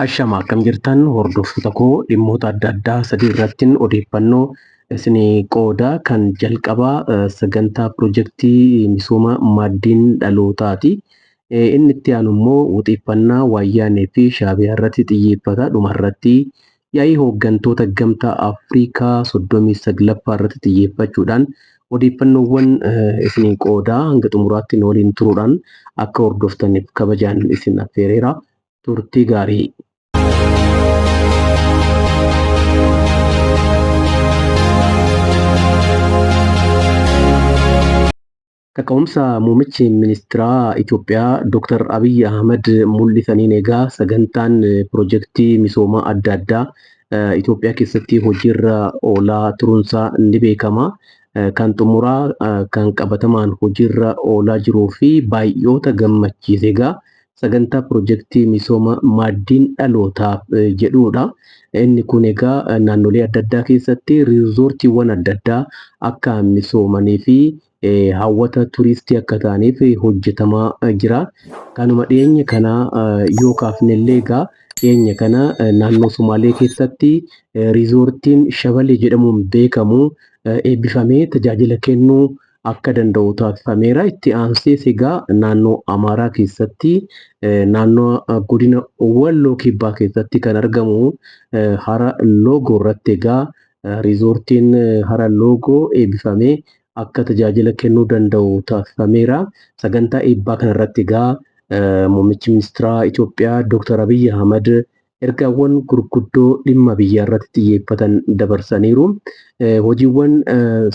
Ashama akkam jirtan hordoftoota koo dhimmoota adda addaa sadii irrattin odeeffannoo isinii qooda. Kan jalqabaa sagantaa pirojektii misooma maaddiin dhalootaati. Inni itti aanu immoo wuxiiffannaa Waayyaanee fi Shaabiyaa irratti xiyyeeffata. Dhuma irratti yaa'ii hooggantoota Gamtaa Afrikaa 39ffaa irratti xiyyeeffachuudhaan odeeffannoowwan isinii qooda. Hanga xumuraatti nu waliin turuudhaan akka hordoftaniif kabajaan isin affeereera. Turtii gaarii. Kaka'umsa muummichi ministiraa Itoophiyaa Dr. Abiy Ahmad mul'isaniin egaa sagantaan pirojektii misoomaa adda addaa Itoophiyaa keessatti hojiirra oolaa turuunsaa ni beekama. Kan xumuraa kan qabatamaan hojiirra oolaa jiruu fi baay'oota gammachiise egaa sagantaa pirojektii misooma maaddiin dhalootaaf jedhuudha. Inni kun egaa naannolee adda addaa keessatti riizoortiiwwan adda addaa akka misoomanii fi hawwata turiistii akka ta'aniif hojjetamaa jira. Kanuma dhiyeenya kana yoo kaafnellee egaa dhiyeenya kana naannoo Sumaalee keessatti riizoortiin Shabalee jedhamuun beekamu eebbifamee tajaajila kennuu akka danda'u taasifameera. Itti aansees egaa naannoo Amaaraa keessatti naannoo godina Walloo Kibbaa keessatti kan argamu hara Loogoo irratti egaa riizoortiin hara Loogoo eebbifamee akka tajaajila kennuu danda'u taasifameera. Sagantaa eebbaa kanarratti egaa muummichi ministeeraa Itoophiyaa Dr. Abiy Ahmad ergaawwan gurguddoo dhimma biyyaa irratti xiyyeeffatan dabarsaniiru. Hojiiwwan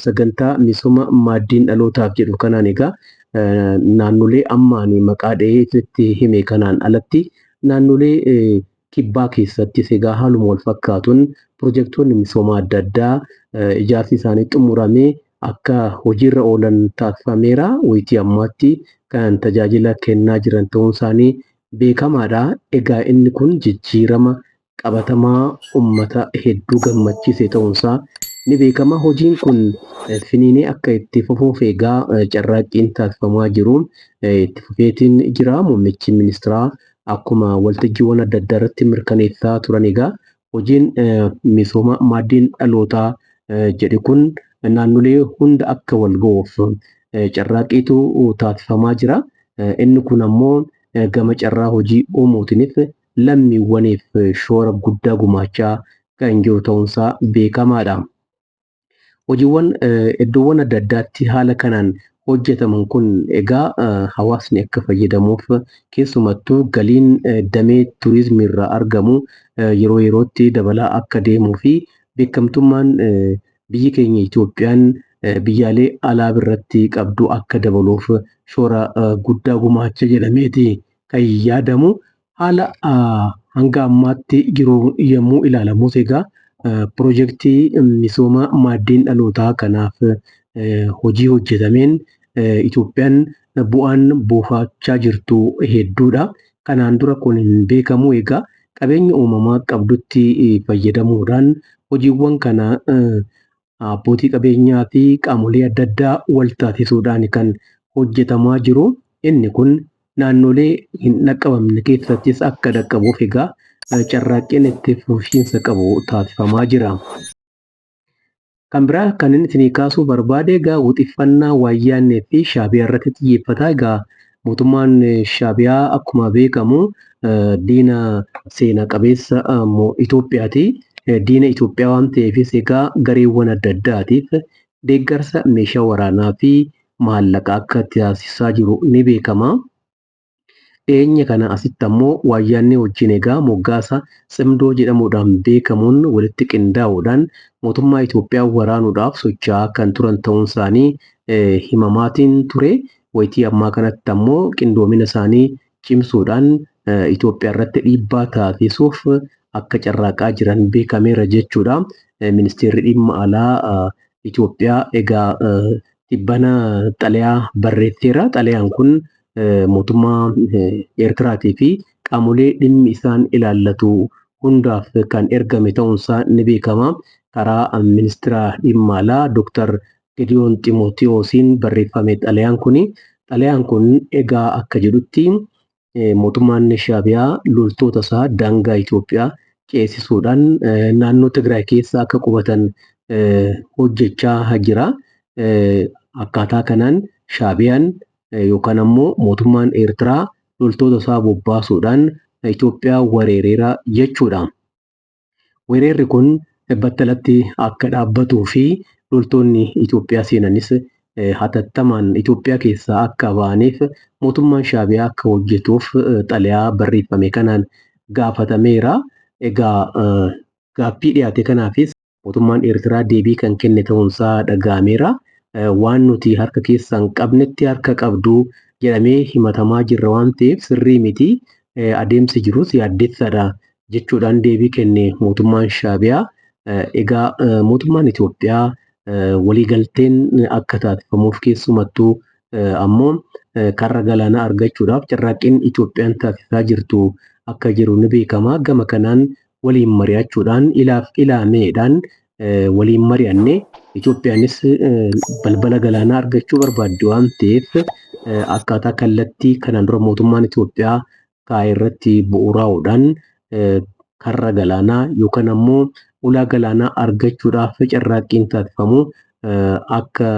sagantaa misooma maaddiin dhalootaaf jedhu kanaan egaa naannolee amma ani maqaa dha'ee isinitti hime kanaan alatti naannolee kibbaa keessattis egaa haaluma wal fakkaatuun pirojektoonni misoomaa adda addaa ijaarsi isaanii xumuramee akka hojiirra oolan taasifameera. Wayitii ammaatti kan tajaajila kennaa jiran ta'uun isaanii beekamaadha. Egaa inni kun jijjiirama qabatamaa ummata hedduu gammachiise ta'uunsaa ni beekama. Hojiin kun finiinee akka itti fufuuf egaa carraaqqiin taasifamaa jiru itti fufeetiin jira. Muummichi ministiraa akkuma waltajjiiwwan adda addaa irratti mirkaneessaa turan egaa hojiin misooma maaddiin dhalootaa jedhe kun naannolee hunda akka wal ga'uuf carraaqqiitu taasifamaa jira. Inni kun ammoo gama carraa hojii uumuutiinis lammiiwwaniif shoora guddaa gumaachaa kan jiru ta'uunsaa beekamaadha. Hojiiwwan iddoowwan adda addaatti haala kanaan hojjetaman kun egaa hawaasni akka fayyadamuuf keessumattuu galiin damee turizimii irraa argamu yeroo yerootti dabalaa akka deemuu fi beekamtummaan biyyi keenya Itoophiyaan biyyaalee alaa biratti qabdu akka dabaluuf shoora guddaa gumaacha jedhameeti kan yaadamu. Haala hanga ammaatti jiru yommuu ilaalamus egaa pirojektii misooma maaddiin dhalootaa kanaaf hojii hojjetameen Itoophiyaan bu'aan buufachaa jirtu hedduudha. Kanaan dura kun hin beekamu egaa qabeenya uumamaa qabdutti fayyadamuudhaan hojiiwwan kana abbootii qabeenyaa fi qaamolee adda addaa wal taasisuudhaan kan hojjetamaa jiru. Inni kun naannolee hin dhaqqabamne keessattis akka dhaqqabuuf egaa carraaqqiin itti fufiinsa qabu taasifamaa jira. Kan biraa kan inni isinii kaasuu barbaade egaa wuxiffannaa Waayyaannee fi Shaabiyaa irratti xiyyeeffata. Egaa mootummaan Shaabiyaa akkuma beekamu diina seena qabeessa Itoophiyaati. Diina Itoophiyaa waan ta'eefis egaa gareewwan adda addaatiif deeggarsa meeshaa waraanaa fi maallaqaa akka taasisaa jiru ni beekama. Dhiyeenya kana asitti ammoo Waayyaannee wajjin egaa moggaasa Tsimdoo jedhamuudhaan beekamuun walitti qindaa'uudhaan mootummaa Itoophiyaa waraanuudhaaf socho'aa kan turan ta'uun isaanii himamaatiin ture. Wayitii ammaa kanatti ammoo qindoomina isaanii cimsuudhaan Itoophiyaa irratti dhiibbaa taasisuuf akka carraaqaa jiran beekameera jechuudha. Ministeerri dhimma alaa Itoophiyaa egaa tibbana xalayaa barreesseera. Xalayaan kun mootummaa Eertiraatii fi qaamolee dhimmi isaan ilaallatu hundaaf kan ergame ta'uunsaa ni beekama. Karaa ministeera dhimma alaa Dr. Gediyoon Ximootiyoosiin barreeffame xalayaan kuni. Xalayaan kun egaa akka jedhutti Mootummaan Shaabiyaa loltoota isaa daangaa Itoophiyaa ceesisuudhaan naannoo Tigraay keessa akka qubatan hojjechaa jira. Akkaataa kanaan Shaabiyaan yookaan ammoo mootummaan Eertiraa loltoota isaa bobbaasuudhaan Itoophiyaa weerareera jechuudha. Weerarri kun battalatti akka dhaabbatuu fi loltoonni Itoophiyaa seenanis hatattamaan Itoophiyaa keessaa akka ba'aniif mootummaan Shaabiyaa akka hojjetuuf xalayaa barreeffame kanaan gaafatameera. Egaa gaaffii dhiyaate kanaafis mootummaan Eertiraa deebii kan kenne ta'uunsaa dhaga'ameera. Waan nuti harka keessaa hin qabnetti harka qabdu jedhamee himatamaa jirra waan ta'eef sirrii miti. Adeemsi jirus yaaddessaadha jechuudhaan deebii kenne mootummaan Shaabiyaa. Egaa mootummaan Itoophiyaa waliigalteen akka taasifamuuf keessumattuu ammoo karra galaanaa argachuudhaaf carraaqqiin Itoophiyaan taasisaa jirtu akka jiru ni beekama. Gama kanaan waliin mari'achuudhaan ilaaf ilaameedhaan waliin mari'annee Itoophiyaanis balbala galaanaa argachuu barbaaddi waan ta'eef akkaataa kallattii kanaan dura mootummaan Itoophiyaa kaa'e irratti bu'uuraa'uudhaan karra galaanaa yookaan ammoo ulaa galaanaa argachuudhaaf carraaqqiin taasifamu akka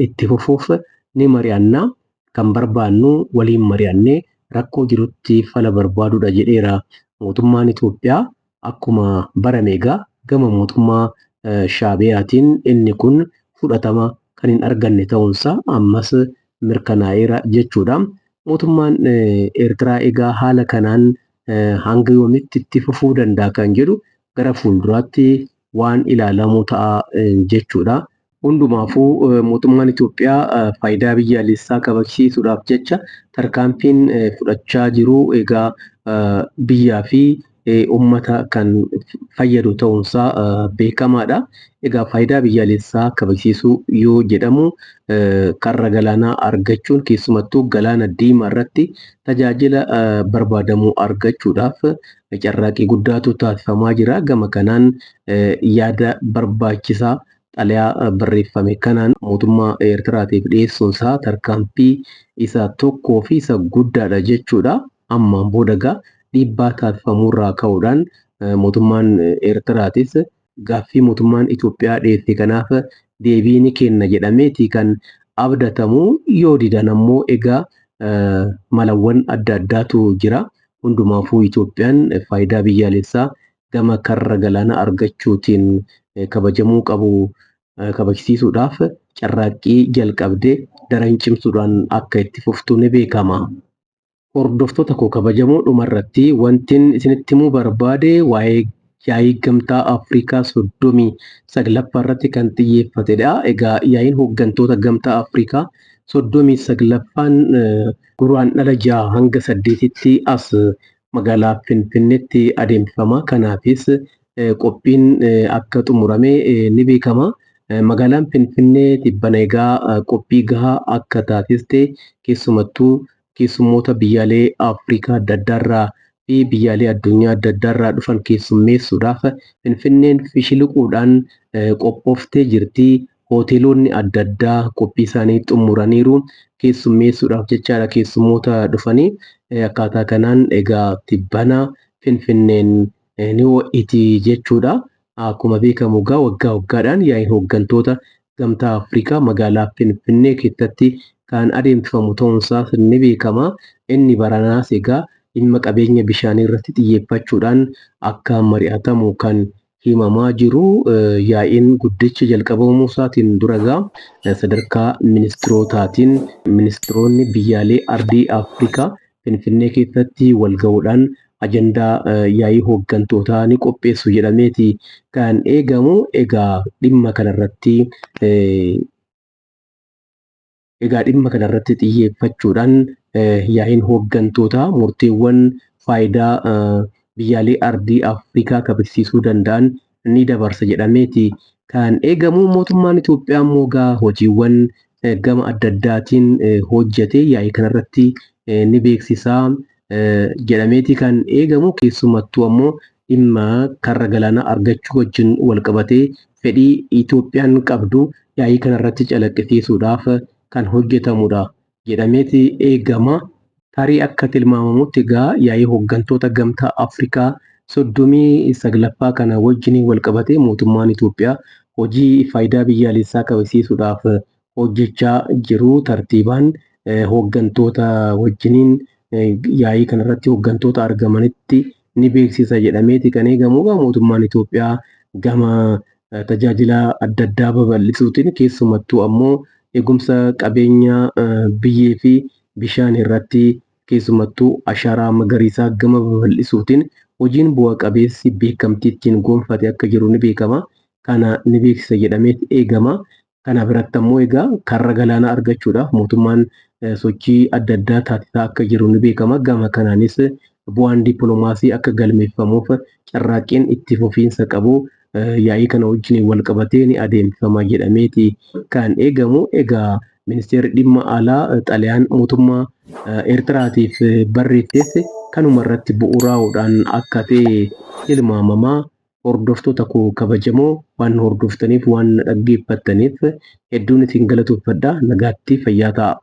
itti fufuuf ni mari'anna. Kan barbaannu waliin mari'annee rakkoo jirutti fala barbaaduudha jedheera mootummaan Itoophiyaa. Akkuma barame egaa gama mootummaa Shaabiyaatiin inni kun fudhatama kan hin arganne ta'uunsaa ammas mirkanaa'eera jechuudha. Mootummaan Eertiraa egaa haala kanaan hanga yoomitti itti fufuu danda'a kan jedhu gara fuulduraatti waan ilaalamu ta'a jechuudha. Hundumaafuu mootummaan Itoophiyaa faayidaa biyyaalessaa kabachiisuudhaaf jecha tarkaanfiin fudhachaa jiru egaa biyyaa fi uummata kan fayyadu ta'uunsaa beekamaadha. Egaa faayidaa biyyaalessaa kabachiisuu yoo jedhamu karra galaanaa argachuun keessumattuu galaana diimaa irratti tajaajila barbaadamu argachuudhaaf carraaqqii guddaatu taasifamaa jira. Gama kanaan yaada barbaachisaa xalayaa barreeffame kanaan mootummaa Eertiraatiif dhiyeessuun isaa tarkaanfii isa tokkoo fi isa guddaadha jechuudha. Ammaan booda egaa dhiibbaa taasifamurraa ka'uudhaan mootummaan Eertiraatis gaaffii mootummaan Itoophiyaa dhiyeesse kanaaf deebii ni kenna jedhameeti kan abdatamu. Yoo didan ammoo egaa malawwan adda addaatu jira. Hundumaafuu Itoophiyaan faayidaa biyyaalessaa gama karra galaanaa argachuutiin kabajamuu qabu kabajsiisuudhaaf carraaqqii jalqabdee daran cimsuudhaan akka itti fuftu ni beekama. Hordoftoota koo kabajamoo, dhumarratti wantin isinitti himuu barbaade waa'ee yaa'ii Gamtaa Afrikaa 39ffaa irratti kan xiyyeeffatedha. Egaa yaa'iin hooggantoota Gamtaa Afrikaa 39ffaan Guraandhala 6 hanga 8tti as magaalaa Finfinneetti adeemsifama. Kanaafis qophiin akka xumurame ni beekama. Magaalaan Finfinnee tibbana egaa qophii gahaa akka taasiste, keessumattuu keessummoota biyyaalee Afrikaa adda addaarraa fi biyyaalee addunyaa adda addaarraa dhufan keessummeessuudhaaf Finfinneen fishiliquudhaan qophooftee jirti. Hoteelonni adda addaa qophii isaanii xumuraniiru. Keessummeessuudhaaf jechaadha keessummoota dhufanii. Akkaataa kanaan egaa tibbana Finfinneen ni ho'iti jechuudha. Akkuma beekamu egaa waggaa waggaadhaan yaa'iin hooggantoota Gamtaa Afrikaa magaalaa Finfinnee keessatti kan adeemsifamu ta'uunsaas ni beekama. Inni baranaas egaa dhimma qabeenya bishaanii irratti xiyyeeffachuudhaan akka mari'atamu kan himamaa jiru. Yaa'iin guddichi jalqabamuu isaatiin dura egaa sadarkaa ministirootaatiin ministiroonni biyyaalee ardii Afrikaa Finfinnee keessatti wal ga'uudhaan ajandaa yaa'ii hooggantootaa ni qopheessu jedhameeti kan eegamu. Egaa dhimma kanarratti xiyyeeffachuudhaan yaa'iin hooggantootaa murteewwan faayidaa biyyaalee ardii Afrikaa kabachiisuu danda'an ni dabarsa jedhameeti kan eegamu. Mootummaan Itoophiyaa immoo egaa hojiiwwan gama adda addaatiin hojjete yaa'ii kanarratti ni beeksisaa jedhameeti kan eegamu. Keessumattuu ammoo dhimma karra galaanaa argachuu wajjin wal qabatee fedhii Itoophiyaan qabdu yaa'ii kanarratti calaqqisiisuudhaaf kan hojjetamudha jedhameeti eegama. Tarii akka tilmaamamutti egaa yaa'ii hooggantoota Gamtaa Afrikaa 39ffaa kana wajjin walqabatee mootummaan Itoophiyaa hojii faayidaa biyyaalessaa kabajsiisuudhaaf hojjechaa jiru tartiibaan hooggantoota wajjiniin yaa'ii kanarratti hooggantoota argamanitti ni beeksisa jedhameeti kan eegamu. Mootummaan Itoophiyaa gama tajaajila adda addaa babal'isuutiin, keessumattuu ammoo eegumsa qabeenya biyyee fi bishaan irratti, keessumattuu ashaaraa magariisaa gama babal'isuutiin hojiin bu'a qabeessi beekamtii ittiin gonfate akka jiru ni beekama. Kana ni beeksisa jedhamee eegama. Kana biratti ammoo egaa karra galaanaa argachuudhaaf mootummaan sochii adda addaa taasisaa akka jiru ni beekama. Gama kanaanis bu'aan dippiloomaasii akka galmeeffamuuf carraaqqiin itti fufiinsa qabu yaa'ii kana wajjin wal qabatee ni adeemsifama jedhameeti kan eegamu. Egaa ministeerri dhimma alaa Xaliyaan mootummaa Eertiraatiif barreesses kanuma irratti bu'uuraa'uudhaan akka ta'e tilmaamama. Hordoftoota koo kabajamoo, waan hordoftaniif, waan dhaggeeffattaniif hedduun isin galatoofadha. Nagaatti, fayyaa ta'a.